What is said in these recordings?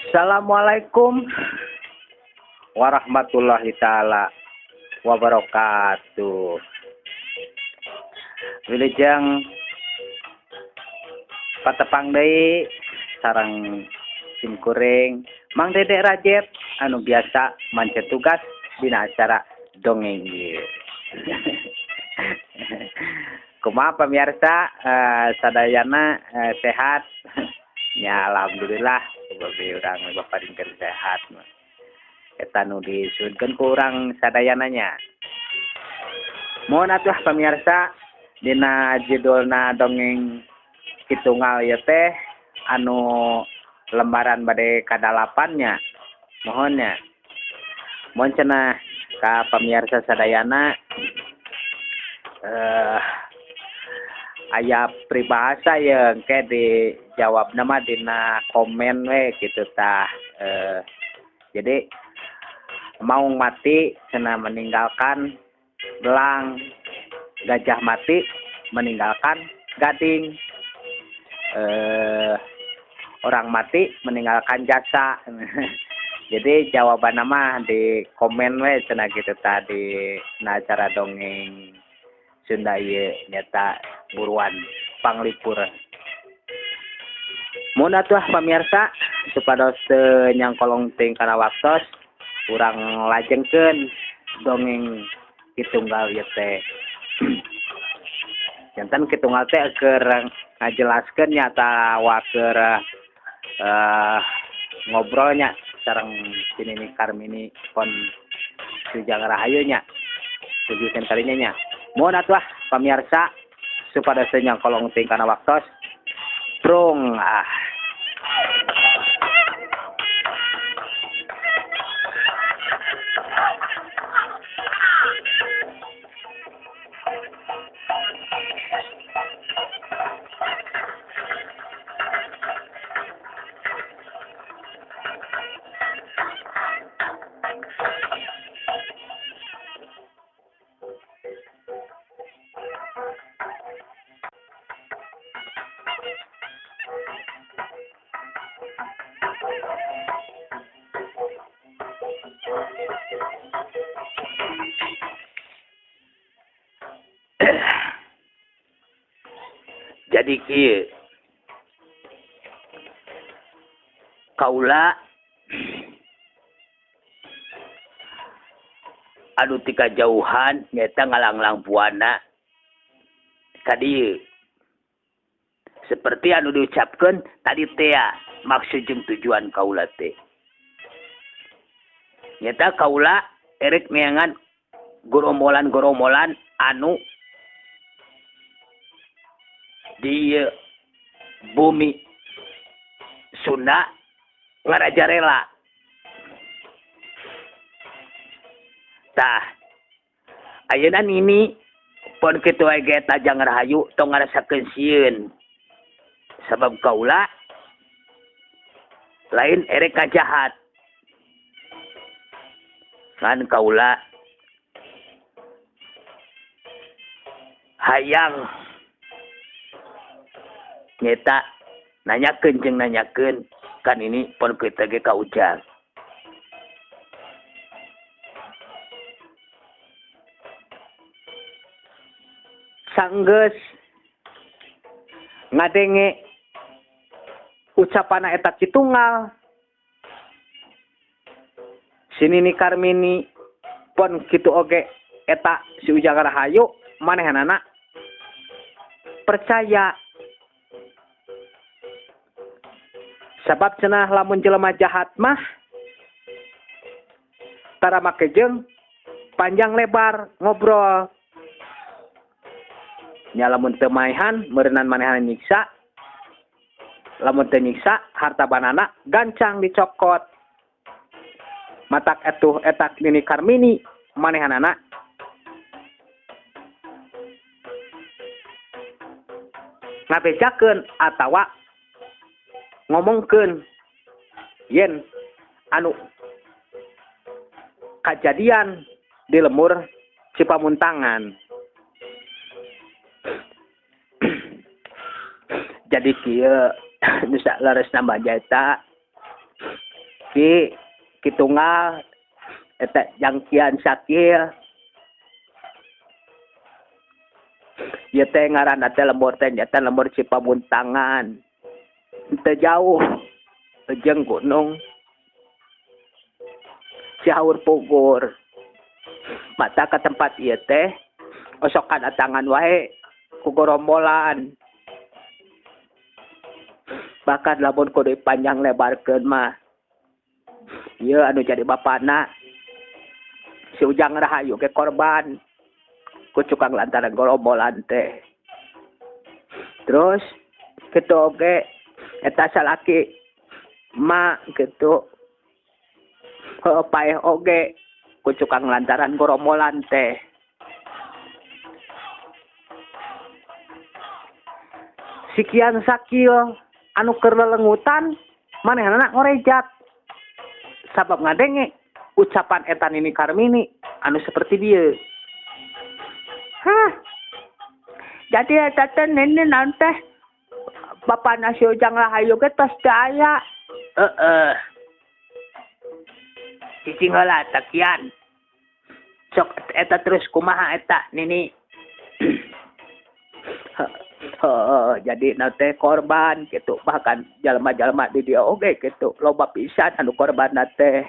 Assalamualaikum warahmatullahi taala wabarakatuh. Wilujeng patepang deui sareng simkuring Mang Dedek Rajet anu biasa mancet tugas dina acara dongeng ieu. Kumaha pamirsa, sadayana sehat? Ya alhamdulillah babe urang baparingkeun sehat. Eta nu disuhunkeun ku urang sadayana nya. Mohon atuh pamirsa dina judulna dongeng Kitunggal ieu teh anu lembaran bade kadalapannya. Mohon nya. Mohon cenah ka pamirsa sadayana aya peribahasa ye engke dijawabna mah dina komen we kitu tah. Jadi maung mati cenah meninggalkan belang, gajah mati meninggalkan gading, orang mati meninggalkan jasa. Jadi jawaban mah di komen we cenah kitu tah di acara dongeng Sunda ieu nyata buruan panglipur. Mun atuh pamirsa supados teu nyangkolong teuing kana waktos, urang lajengkeun dongeng Kitunggal ieu teh. Janten Kitunggal teh keur ngajelaskeun nyata keur ngobrolnya sareng si Nini Karmini pon Ujang Rahayu nya. Tujuan kalinya nya. Mohon atuh pamirsa supados teu nyangkolong teuing kana waktos. Prung ah. Jadi kieu kaula anu ti kajauhan nyaeta ngalanglang buana ka dieu. Seperti anu diucapkeun tadi tea maksud jeung tujuan kaula teh. Nyaeta kaula erek neangan gorombolan-gorombolan anu di bumi Sunda ngarajarela. Tah ayeuna nini pon kitu wae ge Tajang Rahayu tong ngarasakeun sieun. Sabab kaula lain erek kajahat. Ngan kaula hayang nyeta nanyakeun jeung nanyakeun kan ini pon kitu ge ka Ujang. Sanggeus ngadenge ucapana eta Kitunggal, si Nini Karmini pon kitu oge eta si Ujang Rahayu manehanana percaya. Sabab cenah lamun jelema jahat mah tara make jeung panjang lebar ngobrol. Nya lamun teu maehan meureunnan manehanna nyiksa, lamun teu nyiksa harta banana gancang dicokot. Matak etuh etak Nini Karmini manehanana ngabejakeun atawa ngomongkeun yen anu kajadian di lemur Cipamuntangan. Jadi kieu nu leres nambah jata Ki kitunggal eta jangkian sakil ieu teh ngaranna teh lembur teh nyata lembur Cipamuntangan teu jauh jeung gunung Cihaur Pugur. Mata ka tempat ieu teh osok kadatangan wae ku gorombolan. Bahkan lamun kudu panjang lebarkeun mah ieu anu jadi bapana si Ujang Rahayu ge korban ku cukang lantaran gorombolan teh. Terus kitu oge eta salaki emak kitu heuh paeh oge ku cukang lantaran gorombolan teh. Sikian sakil anu keur lelengutan manehna ngorejat sabab ngadenge ucapan eta Nini Karmini anu seperti dia. Hah. Jadi eta teh nini naon teh bapana si Ujang Rahayu ge tos teu aya. Heeh. Cicing heula takian. Sok eta terus kumaha eta Nini? Jadi na teh korban gitu, bahkan jalma-jalma di dia oge gitu, loba pisan anu korban teh.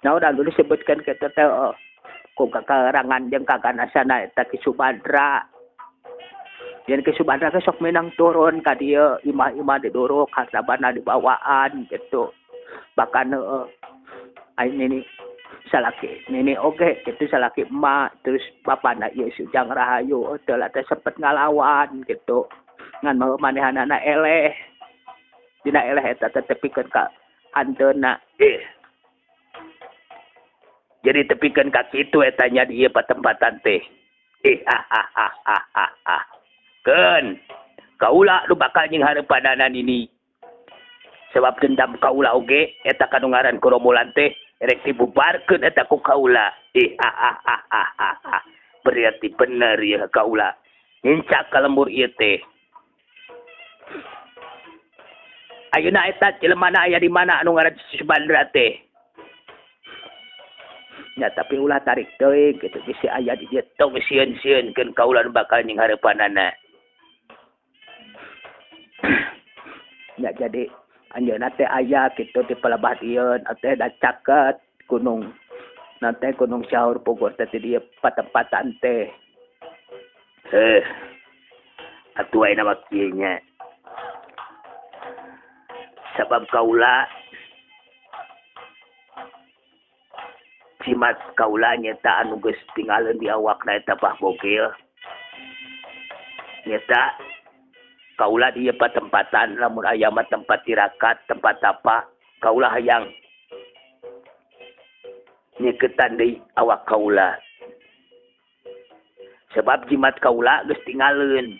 Nah udah dulu disebutkan gitu teh ku kakarangan jeung kaganasana eta Ki Subadra. Yen Ki Subadra ge sok minang turun ka dieu, imah-imah diduruk, hartabana dibawaan gitu. Bahkan aing nini salaki nini oge gitu, salaki emak terus bapana ieu si Ujang Rahayu teu lah teh sempet ngalawan gitu. Ngan mah manehanana eleh. Dina eleh eta teh tepikeun ka hanteuna. Jadi tepikeun ka kitu eta nya di ieu patempatan teh. Keun kaula nu bakal nying hareupanana nini. Sebab dendam kaula oge eta kanu ngaran korombolan teh rek dibubarkeun eta ku kaula. Berarti bener ieu kaula. Nincak ka lembur ieu teh. Ayeuna eta jelemana aya di mana anu ngaran Subadra teh? Ya tapi ulah tarik teuing kitu bisi aya di dieu tong sieun-sieun keun kaula nu bakal nying hareupanana. Ya jadi anjeunna teh aya kitu di palebah ieu teh da caket gunung. Nanti Gunung Cihaur Pugur teh di dieu patempatan teh. Atuh ayeuna mah kieu nya. Sabab kaula jimat kaula nyeta anu geus tinggalin di awakna eta Bah Bogel. Nyeta kaula di ieu patempatan lamun aya mah tempat tirakat, tempat apa, kaula hayang nyeketan deui awak kaula. Sebab jimat kaula geus tinggalin.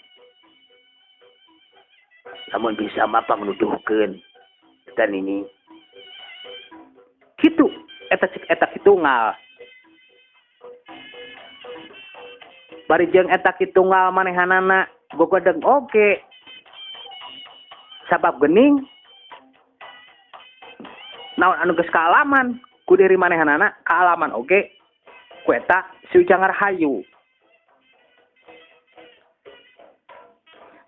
Lamun bisa mah pangnuduhkeun eta nini. Kitu eta cek eta kitunggal. Bari jeung eta kitunggal manehanana gogodeng oge. Sabab gening naon anu geus kaalaman ku diri manehanana kaalaman oge ku eta si Ujang Rahayu.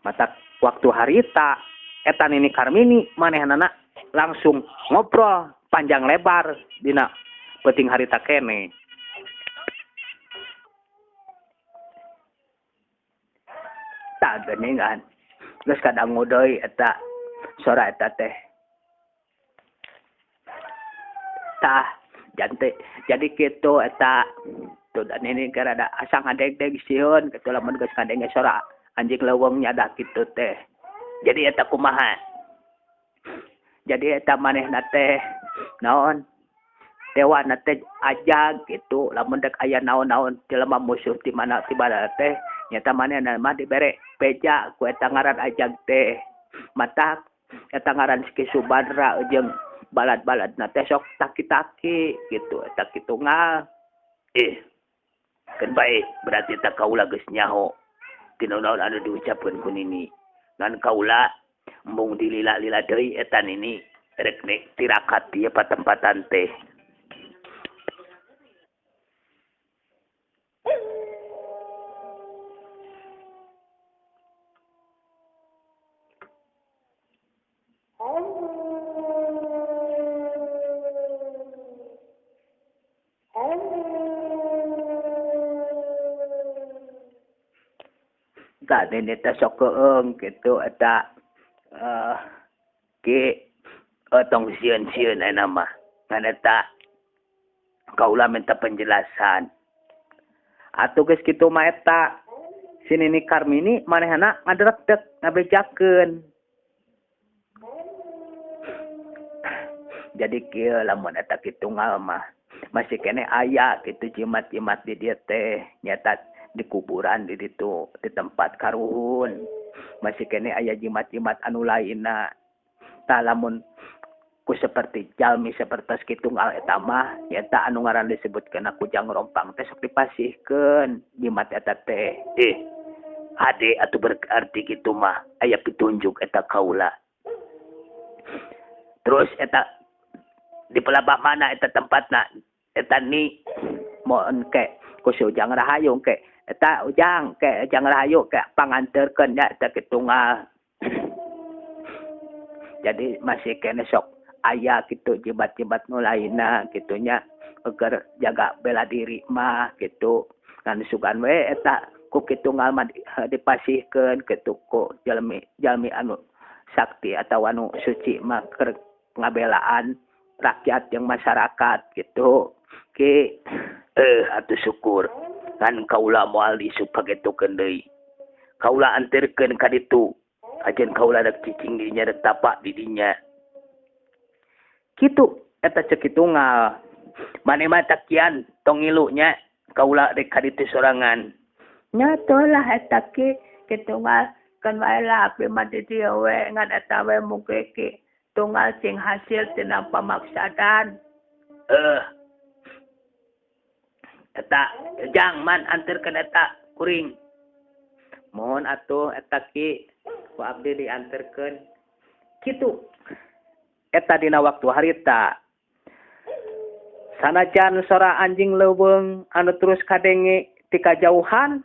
Mata waktu harita eta Nini Karmini manehanana langsung ngobrol panjang lebar dina peuting harita kene. Tak geningan geus kadangu deui eta sora eta teh. Tah jante jadi kitu eta tuh dan ini gara-gara asa ngadeg-deg sieun kitu lamun geus ngadenge sora anjing leuweung nyadak kitu teh. Jadi eta kumaha? Jadi eta manehna teh naon dewana teh ajag gitu lamun dek aya naon-naon jelema musuh di mana tiba teh nyata manehna mah dibere beja ku eta ngaran ajag teh. Matak eta ngaran Ki Subadra jeung balad-baladna teh sok taki-taki gitu eta kitunggal. Keun bae berarti eta kaula geus nyaho tina naon anu diucapkeun ku nini. Ngan kaula embung dilila-lila deui eta nini. Rek tirakat ieu patempatan teh. Tah nini teh sok keung kitu eta ki tong sieun-sieun ayeuna mah ngan eta kaula minta penjelasan. Atuh geus kitu mah eta si Nini Karmini manehna ngaderekdek ngabejakeun. Jadi kieu lamun eta kitu ngal mah masih keneh aya kitu jimat-jimat di dieu teh nyata di kuburan di ditu di tempat karuhun masih keneh aya jimat-jimat anu lainna. Tah lamun ku seperti jalmi sapertos kitu ngal eta mah nyata anu ngaran disebutkeun ku Jang Rompang teh sok dipasihkeun jimat eta teh. Hade atuh berarti kitu mah aya pitunjuk eta kaula. Terus eta di pelabak mana eta tempatna eta ni moen ke ku si Ujang Rahayu ke eta Ujang ke Ujang Rahayu ke panganterkeun nya eta kitu ngal. Jadi masih kene sok aya kitu jimat-jimat nu lainna kitu nya keur jaga bela diri mah kitu ngan sugan we eta ku kitu ngal mah dipasihkeun kitu ku jalmi anu sakti atawa anu suci mah keur ngabelaan rakyat yang masyarakat gitu ki. Atuh syukur kan kaula moal disu pagetukeun deui. Kaula anterkeun ka ditu ajen kaula rek cicing di dinya rek tapak di dinya kitu eta ceuk kitu ngal. Mane mah takian tong ngilu nya kaula rek ka ditu sorangan nya teulah eta ki kitu ngal keun wae lah abdi mah di dieu we ngan eta we mugi ki tunggal sing hasil tina pamaksadan. Eta jang man anterkeun eta kuring. Mohon atuh eta ki ku abdi dianterkeun. Kitu eta dina waktu harita. Sanajan sora anjing leuweung anu terus kadenge ti kajauhan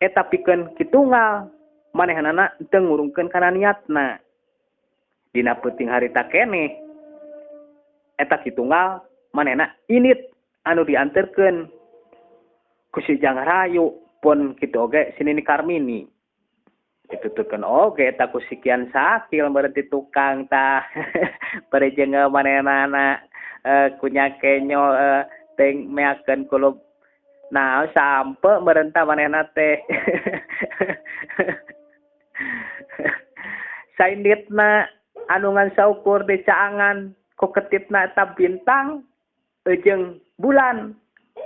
eta pikeun kitunggal manehanana teu ngurungkeun kana niatna. Dina peuting harita keneh eta kitunggal manehna init anu dianterkeun ku si Jang Rahayu pun kitu oge si Nini Karmini dituturkeun oge eta ku si Kian Sakil meureun ti tukang tah bari jeung manehnana kunya kenyo teh meakeun kulub nah sampe meureun tah manehna teh. Sainditna anu ngan saukur di caangan ku ketitna eta bintang jeung bulan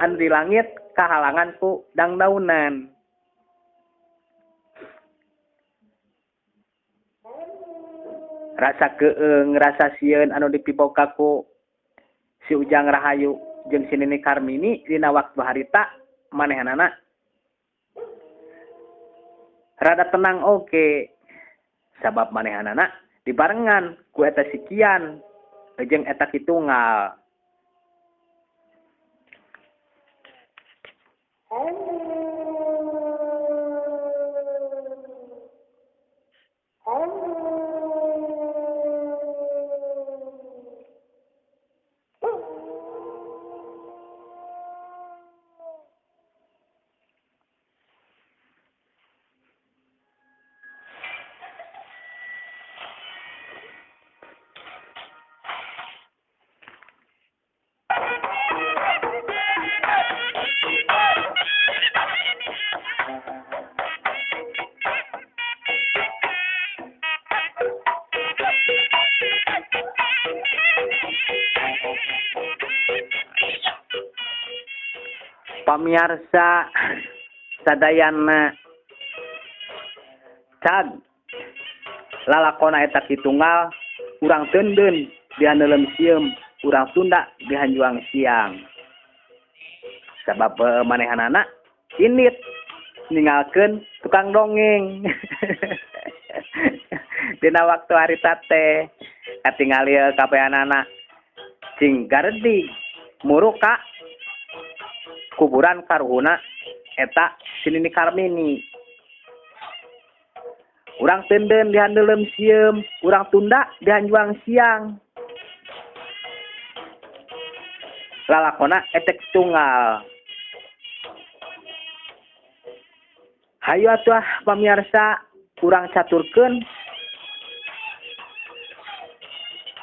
anu di langit kahalangan ku dangdaunan. Rasa keung rasa sieun anu dipiboka ku si Ujang Rahayu jeung si Nini Karmini dina waktu harita manehanana rada tenang oge sabab manehanana dibarengan ku eta si Kian jeung eta kitunggal. Pamiarsa sadayana cag lalakona eta kitunggal urang teundeun dihaneuleum sieum urang Sunda dihanjuang siang sabab manehanana init ninggalkeun tukang dongeng. Dina waktu harita teh. Katingali kabehanana cing garedig muru ka kuburan karuhuna eta si Nini Karmini. Urang tenden dihandelem sieum, urang tunda dihanjuang siang. Lalakona etek tunggal. Hayu atuh pamirsa urang caturkeun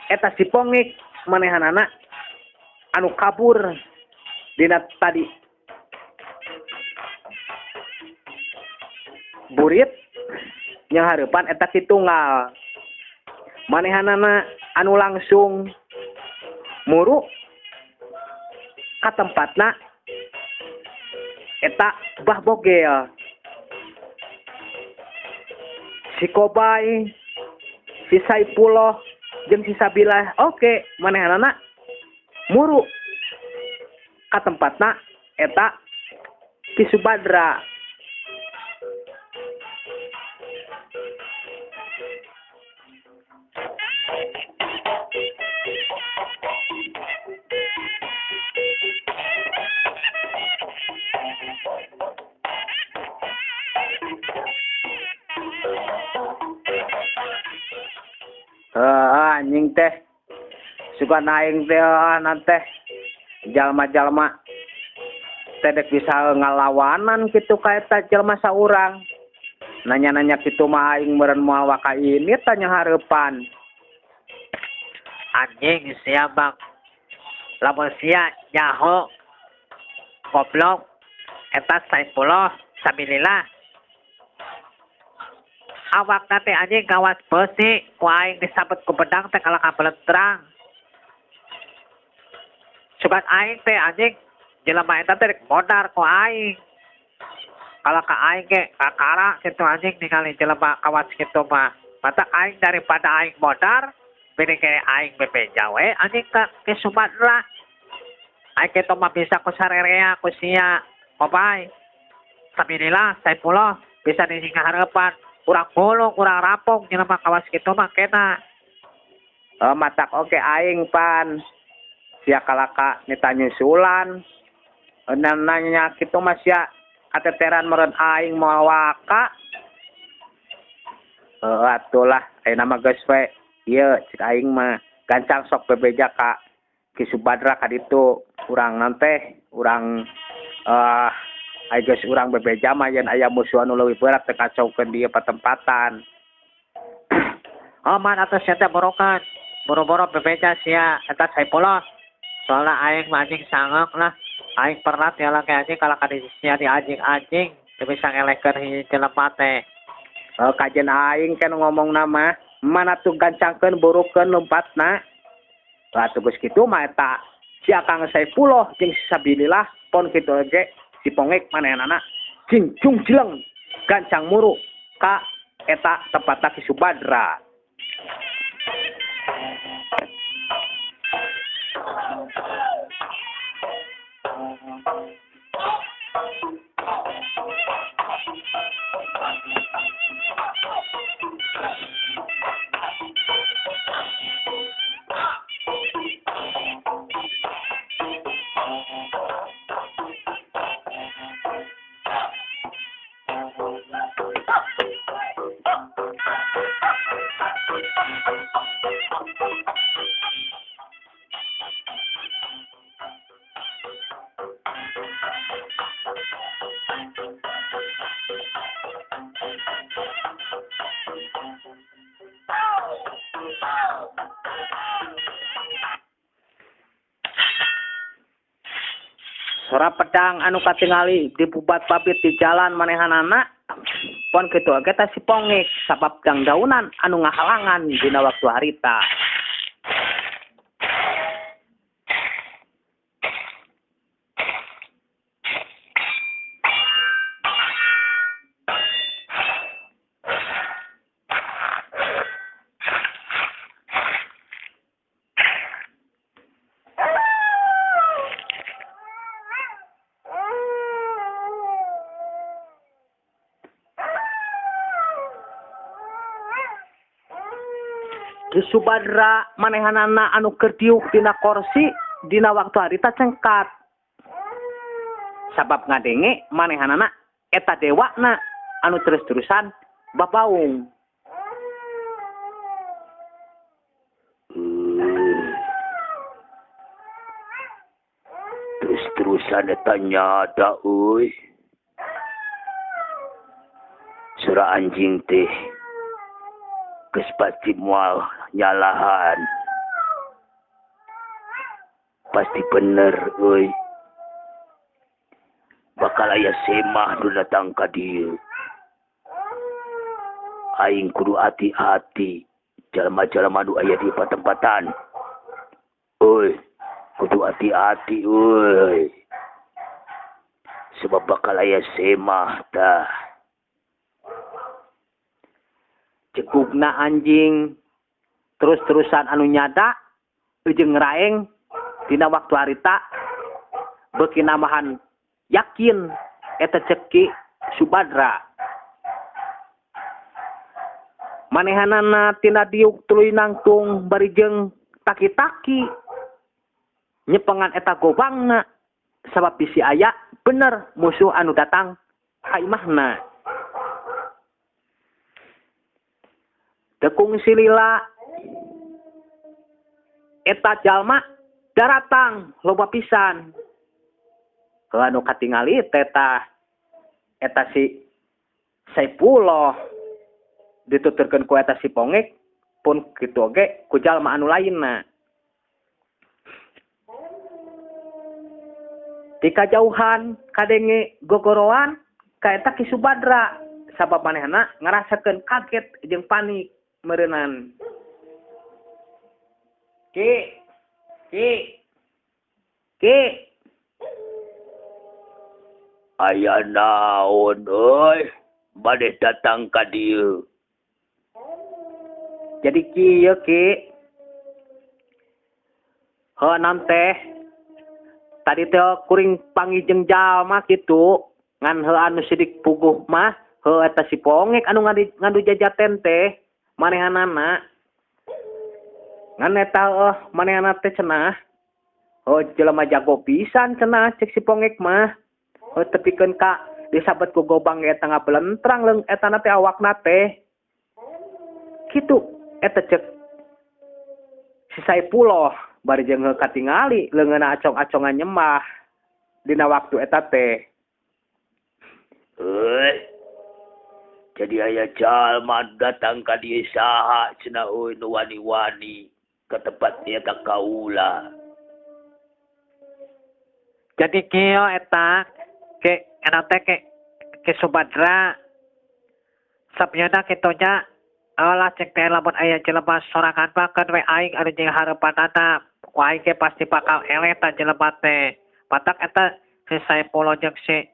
eta si Pongik manehanana anu kabur dina tadi burit nyahareupan eta si tunggal. Manehanana anu langsung muru ka tempatna eta Bah Bogel. Si Kobay, si Saipullah jeung si Sabilah oke manehanana muru ka tempatna eta Ki Subadra. Anjing teh suka naing teh nanteh jalma-jalma teh dek bisa ngalawanan kitu ka eta jalma saurang. Nanya-nanya kitu mah aing meureun moal waka ini tanya hareupan. Anjing sia bang, lamun sia nyaho goblok eta Saipullah sabilillah. Awak teh anjing kawas besi ku aing disabet ku pedang teh kalah kabelentrang. Sugan aing teh anjing jelema eta teh rek modar ku aing. Kalau ka aing ge kakara kitu anjing ningali jelema kawas kitu mah. Mata aing daripada aing modar bini ke aing bebeja we anjing ka ke Sumatera. Aing kitu mah bisa ku sarerea ku sia kobay. Sabilillah Saipullah bisa disingharepan. Urang gulung, urang rampung jelema kawas kitu mah kena. Matak oke aing pan. Sia kalaka nita nyusulan. Nanya kitu mah sia kateteran meureun aing moal waka. Atulah ayeuna mah geus we. Ieu cik aing mah gancang sok bebeja ka Ki Subadra ka ditu. Urang nanteh urang ai geus urang bebeja mah yen aya musuh anu leuwih berat teh kacaukeun dieu patempatan. Aman atuh sia teh borokan. Boro-boro bebeja sia eta Saipullah. Soalna aing mah anjing sangeuk lah. Aing pernah ya lah anjing kalau ka sia di anjing-anjing teu bisa ngelehkeun hiji jelema teh. Kajen aing kan ngomongna mah mana tuh gancangkeun burukeun lompatna. Lah tuh geus kitu mah eta si Akang Saipullah jeung si Sabilillah pon kitu ge si Pongek manehanana cing cung cileng gancang muru ka eta tempatna Ki Subadra. Sora pedang anu katingali dibubat babit di jalan manehanana pon kitu oge teh si Pongik sabab dangdaunan anu ngahalangan dina waktu harita. Ki Subadra manehanana anu keur diuk dina korsi dina waktu harita cengkat. Sabab ngadenge manehanana eta dewana anu terus-terusan babaung. Terus-terusan eta nyada euy. Sura anjing teh geus pasti moal nyalahan. Pasti bener euy. Bakal aya semah nu datang ka dieu. Aing kudu hati-hati. Jalma-jalma nu aya di patempatan. Euy, kudu hati-hati euy. Sebab bakal aya semah tah. Cekugna anjing terus-terusan anu nyada jeung raeng dina waktu harita beuki nambahan yakin eta cek Ki Subadra. Manehanana tina diuk tuluy nangtung bari jeung taki-taki nyepengan eta gobangna sabab bisi aya bener musuh anu datang ka imahna. Tekung silila eta jalma daratang loba pisan. Heuh anu katingali teh tah eta si Saipullah dituturkeun ku eta si Pongek pun kitu oge ku jalma anu lainna. Di kajauhan kadenge gogoroan ka eta Ki Subadra sabab manehna ngarasakeun kaget jeung panik meureunan. Ki Ki Ki Aya naon euy bade datang ka dieu. Jadi kieu Ki. Heuh nam teh tadi teh kuring panggih jeung jalma kitu ngan heuh anu sidik puguh mah heuh eta si Pongek anu ngadu jajaten teh manehanana. Ngan eta heuh manehana teh cenah heuh jelema jago pisan cenah cek si Pongek mah. Heuh tepikeun ka disabet ku gobang eta ngabelentrang leung etana teh awakna teh. Kitu eta cek si Saipullah bari jeung heuh katingali leungeunna acong-acongan nyembah dina waktu eta teh. Euy. Jadi aya jalma datang ka dieu saha cenah euy nu wani-wani ka tempat eta kaula. Jadi kieu eta ke eta teh ke Subadra sapnyana kitu nya alah cek teh lamun aya jelema sorangan mah keun we aing anu jeung hareupanana ku aing ge pasti bakal eleh ta jelema teh. Matak eta si Saipullah jeung si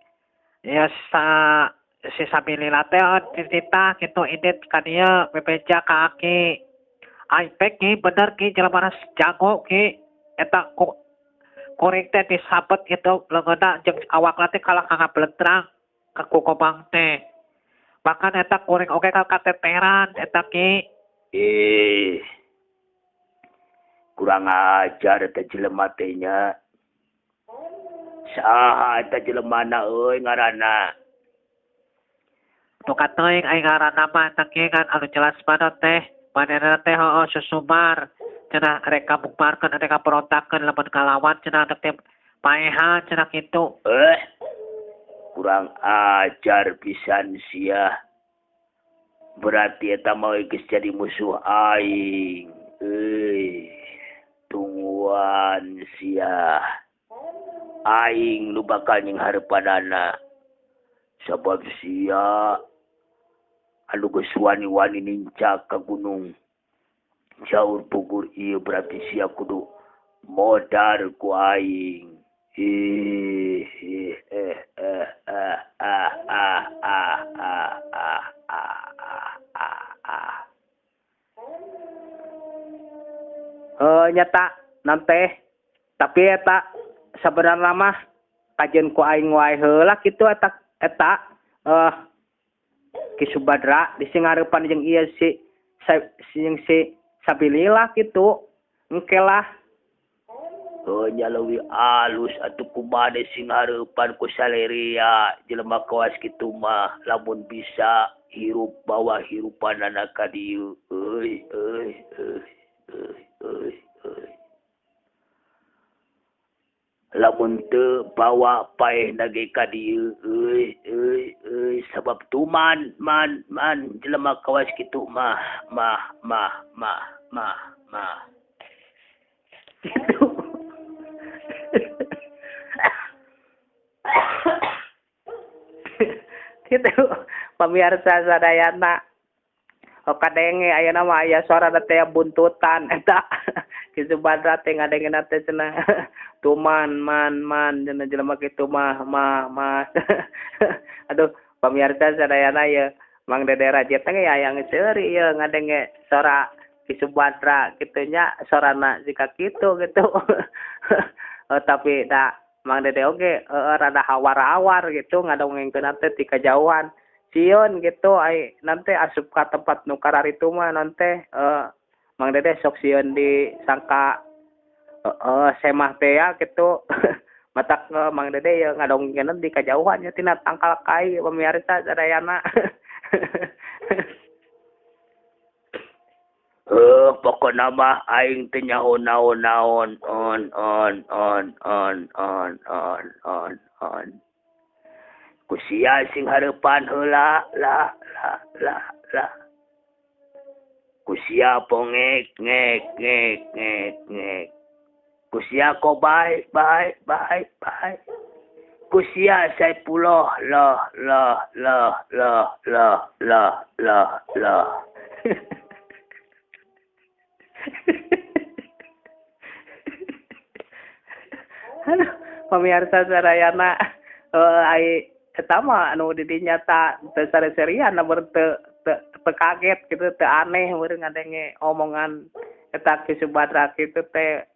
ya sa si Sabilillah teh titah kitu indit ka dieu bebeja ka aki. Aing pek ki bener ki jelema jago ki eta ku kuring teh disabet kitu leungeunna jeung awakna teh kalah ngablentrang ka ku gobang teh. Bahkan eta kuring oge ka kateteran eta ki. Kurang ajar eta jelema teh nya. Saha eta jelemana euy ngaranna? Nu kateuing aing ngaranna mah eta ki ngan anu jelas mah teh manehna teh heueuh susumar cenah rek kabukmarkeun rek kaberontakeun lamun kalawan cenah teh paehan cenah kitu. Kurang ajar pisan sia. Berarti eta mah geus jadi musuh aing. Euy, tungguan sia. Aing nu bakal nyinghareupanana. Sabab sia anu geus wani-wani nincak ka gunung. Jaur pugur ieu berarti sia kudu modar ku aing. Nyata nante tapi eta sabenerna mah kajeun ku aing wae heula kitu eta eta Ki Subadra di singareupan jeung ieu si jeung si sabilillah kitu engke lah. Heuh nya leuwih alus atuh kumaha sing hareupan ku saleria jelema kawas kitu mah lamun bisa hirup bawa hirupanana ka dieu euy euy euy euy euy euy. Lamun teu bawa paehna ge ka dieu euy euy euy sabab tuman man man jelema kawas kitu mah mah mah mah mah mah gitu. Gitu pamirsa sadayana. Oh kadenge ayeuna mah aya suara teh buntutan eta Ki Subadra teh ngadengena teh cenah tuman man man cenah jelema kitu mah mah mah. Aduh pamirsa sadayana ye Mang Dede Rajid teh hayang seuri ieu ngadenge suara Ki Subadra kitu nya sorana jika kitu gitu. Oh, tapi da Mang Dede oge rada hawar-hawar gitu ngadongengkeun teh ti kajauhan. Sieun gitu ai nanti asup ka tempat nu kararitu mah nanti Mang Dede sok sieun disangka semah teh ya gitu. Matak Mang Dede ye ngadongengkeun di kajauhan nya tina tangkal kai pamirsa sadayana. Pokona mah aing teu nyaho naon-naon on on on on on on on on. Ku sia sing hareupan heula la la la la. Ku sia pongek ngek ngek ngek ngek. Ku sia kobay bay bay bay. Ku sia Saipullah lah lah lah lah lah lah lah lah. Aduh, pamirsa sadayana ai eta mah anu di dinya ta teu sare-serian teu teu kaget gitu teu aneh meureun ngadenge omongan eta Ki Subadra kitu teh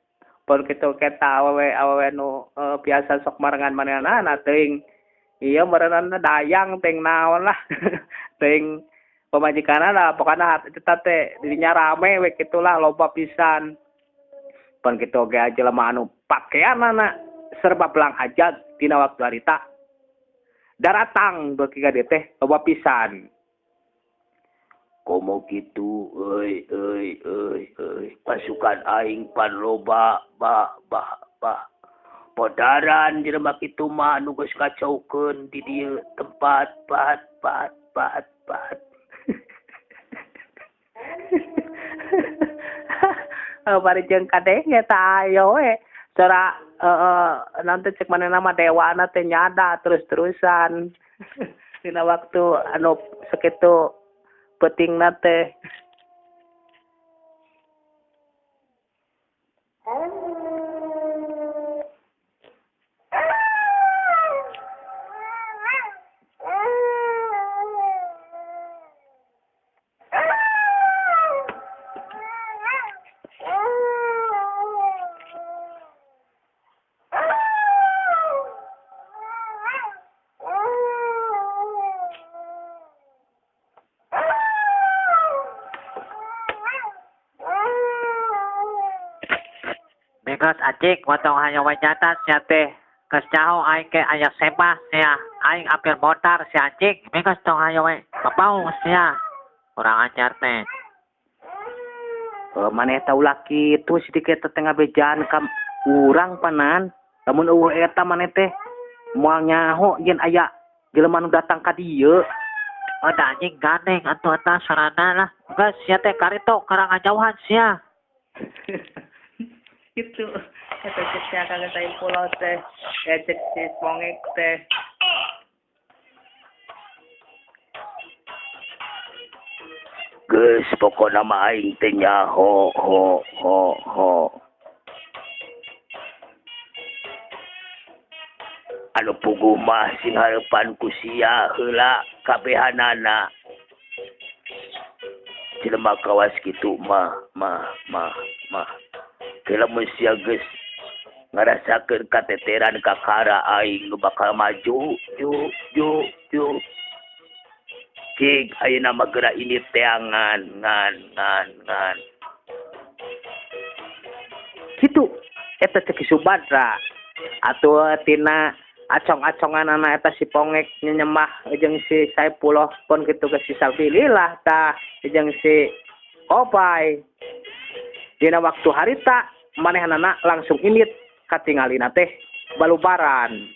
pon kitu eta awewe nu biasa sok marengan manehna teuing ieu meureunna dayang teuing naon lah teuing pamajikanna lah pokona eta teh didinya rame we kitulah loba pisan pon kitu oge jelema anu pakeanana serba belang hajat dina waktu harita daratang beuki ka dieu teh loba pisan. Komo kitu euy euy euy euy pasukan aing pan loba ba ba ba podaran jelema kitu mah anu geus kacaukeun di dieu tempat pat pat pat pat. Bari jeung kadenge tah ayo we sora nanti cek manehna mah dewana teh nyada terus-terusan dina waktu anu sakitu peutingna teh. Geus anjing potong hayo we nyata sia teh. Geus nyaho aing ke aya semah sia. Aing hampir modar si anjing. Geus tong hayo we babau sia. Kurang ajar teh. Maneh tau laki itu sedikit teh ngabejaan ka urang panan. Lamun eueuh eta maneh teh moal nyaho yen aya jelema nu datang ka dieu. Oh da anjing gandeng atuh eta sarana lah. Geus sia teh karito karang ngajauhan sia. Gitu eta cek sia kagak Saipullah teh cek si Pongek teh. Geus pokona mah aing teh nyaho ho ho ho. Anu puguh mah sing hareupan ku sia heula kabehanana. Jelema kawas kitu mah mah mah mah. Lamun sia geus ngarasakeun kateteran kakara aing bakal maju ju ju ju. Cing ayeuna mah geura ini teangan ngan ngan ngan. Kitu eta cek Ki Subadra. Atuh tina acong-aconganana eta si Pongek nyenyembah jeung si Saipullah pun kitu ge si Sabilillah tah jeung si Kopai. Dina waktu harita manehanana langsung indit katingalina teh balubaran.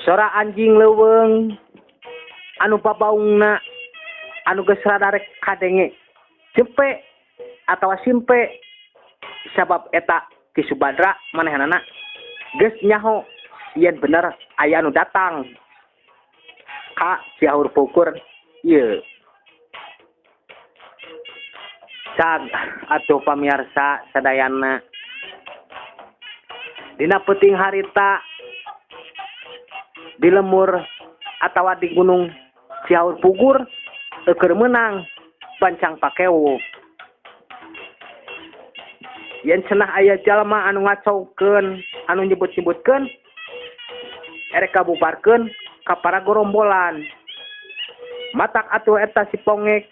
Sora anjing leuweung anu babaungna anu geus rada rek kadenge jempe atawa simpe sabab eta Ki Subadra manehanana geus nyaho yen bener aya anu datang ka Cihaur Pugur ieu. Cag atuh pamiarsa sadayana dina peuting harita di lemur atawa di gunung Cihaur Pugur keur meunang bancang pakewo. Yen cenah aya jalma anu ngacaukeun, anu nyebut-nyebutkeun erek kabubarkeun ka para gorombolan. Matak atuh eta si Pongek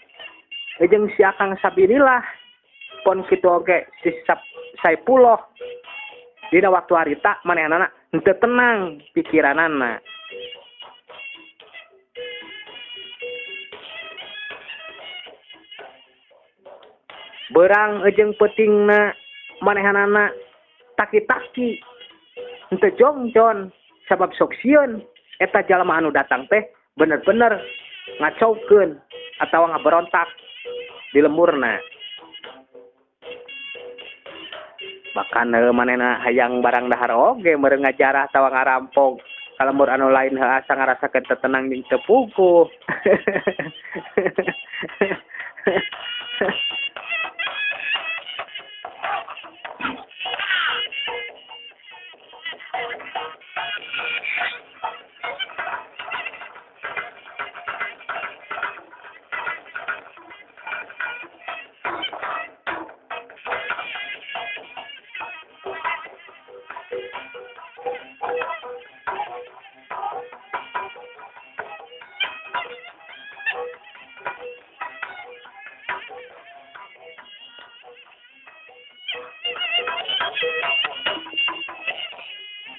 jeung si Akang Sabilillah pon kitu oge si Saipullah dina waktu harita manehanana henteu tenang pikiranana. Berang jeung peutingna manehanana taki-taki henteu jongjon sabab sok sieun eta jalma anu datang teh bener-bener ngacaukeun atawa ngaberontak di lemurna. Bahkan manehna hayang barang dahar oge meureun ngajarah atawa ngarampok ka lembur anu lain heuh asa ngarasakeun teu tenang jeung teu puguh.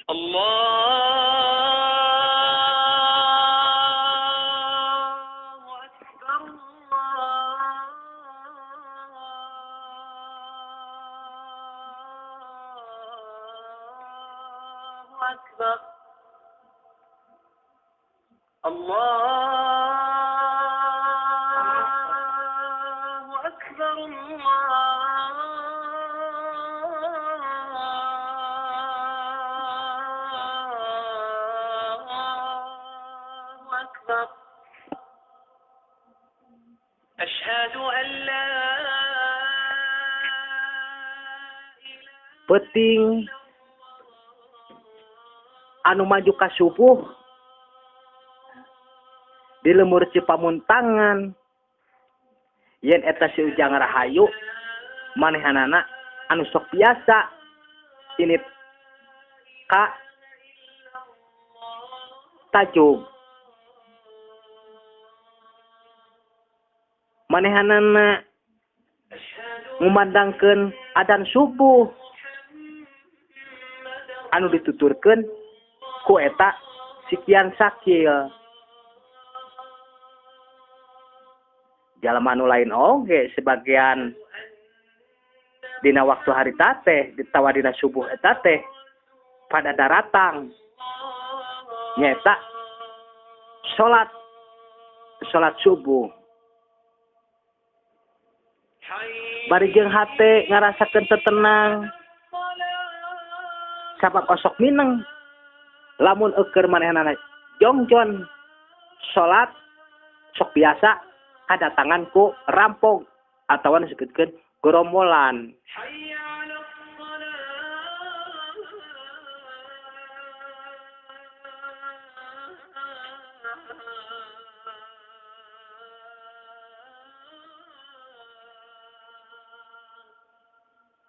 Allahu Akbar, Allahu Akbar, Allahu Akbar, Allahu Akbar. Asyhadu an la ilaha. Peuting anu maju ka subuh di lemur Cipamuntangan yen eta si Ujang Rahayu manehanana anu sok biasa ini ka tajug manehanana ngumandangkeun adan subuh anu dituturkeun ku eta sikian sakil. Jalma anu lain oge sebagian dina waktu harita teh ditawa dina subuh eta teh pada daratang nyaeta salat subuh. Bari jeung hate ngarasakeun teu tenang sabab osok mineng lamun eueur manehanana jongjon salat sok biasa kadatangan ku rampok atawa disebutkeun gerombolan.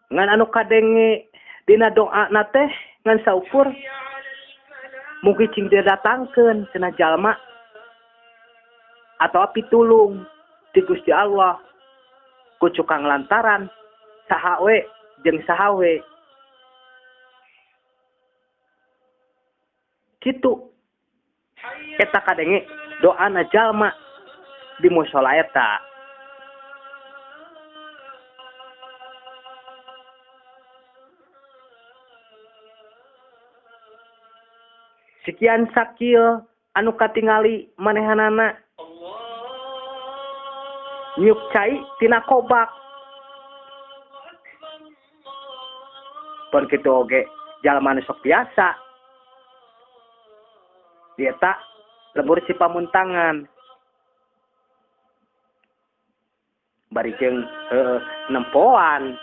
Ngan anu kadenge dina doa na teh ngan saukur mugi cing didatangkeun cenah jalma atawa pitulung ti Gusti Allah ku cukang lantaran Saha we jeung saha we. Kitu eta kadenge doana jalma di mushola eta. Sekian sakil anu katingali manehanana nyuk cai tina kobak. Pon kitu oge jalma nu sok biasa dieta lembur Cipamuntangan bari jeung nempoan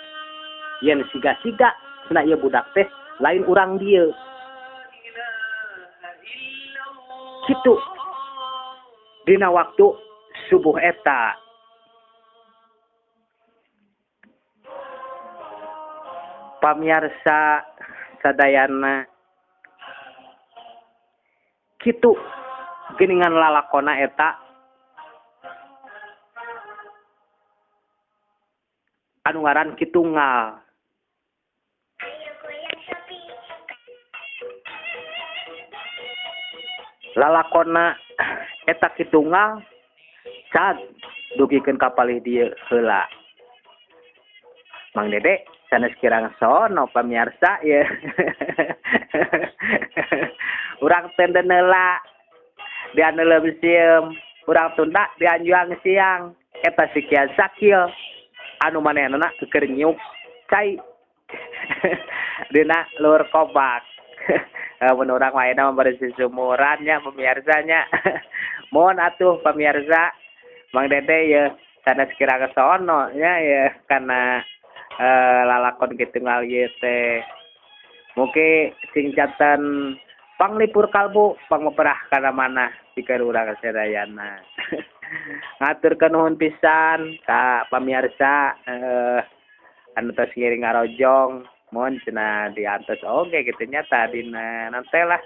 yen siga-siga cenah ieu budak teh lain urang dieu. Kitu dina waktu subuh eta. Pamiarsa sadayana kitu geuningan lalakona eta anu ngaran Kitunggal. Lalakona eta Kitunggal cad dugikeun ka palih dieu heula. Mang Dede sanes kirang sono pamiarsa ya. Urang tenden heula dianeuleum sieum, urang tunda dianjuang siang. Eta sikian sakil anu manehna keur nyiuk cai dina luhur kobak. Mun urang mah ayeuna mah bari sumuran nya pamiarsa nya. Mohon atuh pamiarsa Mang Dede ye sanes kirang sono nya ye kana lalakon Kitunggal ieu teh. Mugi sing janten panglipur kalbu pangmeperah kana manah pikeun urang sadayana. Ngaturkeun nuhun pisan ka pamiarsa anu tos ngiring ngarojong. Mohon cenah diantos oge kitu nya tadina nanti lah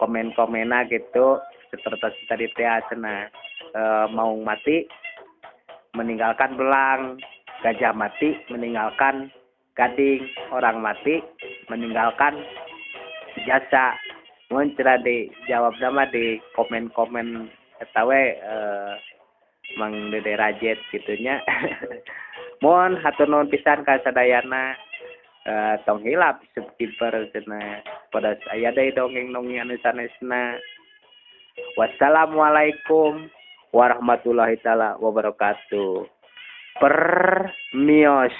komen-komena gitu seperti tadi teh cenah maung mati meninggalkan belang, gajah mati meninggalkan gading, orang mati meninggalkan jasa. Mohon cenah dijawab nama di komen-komen eta we Mang Dede Rajet gitunya. Mohon hatur nuhun pisan ka sadayana. Tong hilap subscriber cenah pada aya deui dongeng-dongeng anu sanesna. Wassalamualaikum warahmatullahi taala wabarakatuh. Permios.